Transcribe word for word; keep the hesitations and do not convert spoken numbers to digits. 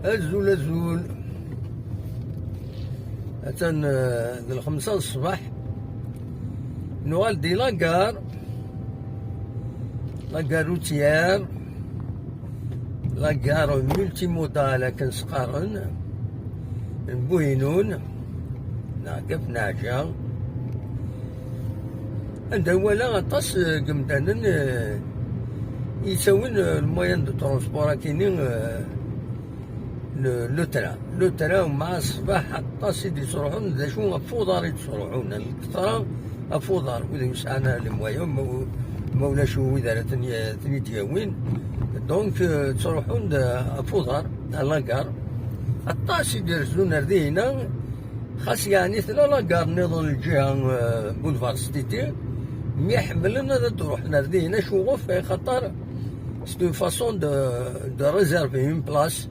Azul, azul. Atan, eh, d lxemsa n ṣṣbeḥ. Nuɣal di la gare. La gare routière. La gare multimodale akken s-qqaren. N Buhinun. Neɣ Gaf Naɛja. Anda walaɣ aṭas, eh, n yemdanen, eh, yettawin, eh, le moyen de transport akini, eh, le, le train. Le train, ma ṣṣbeḥ aṭas i d-yettruḥun, d acu ɣef uḍar i d-ttruḥun. Lketṛa ɣef uḍar, wid yesɛan les moyens, ma, ma ulac wid ara ten-, ten-id-yawin. Donc, eh, ttruḥun-d, eh, ɣef uḍar, à la gare. Aṭas i d-irezzun ar dihina, xas yeɛni tella la gare nniḍen lǧiha, eh, Boulevard City, mi ḥemmlen ad d-ruḥen ar dihina, acuɣef? Xaṭer c'est une façon de, de réserver une place.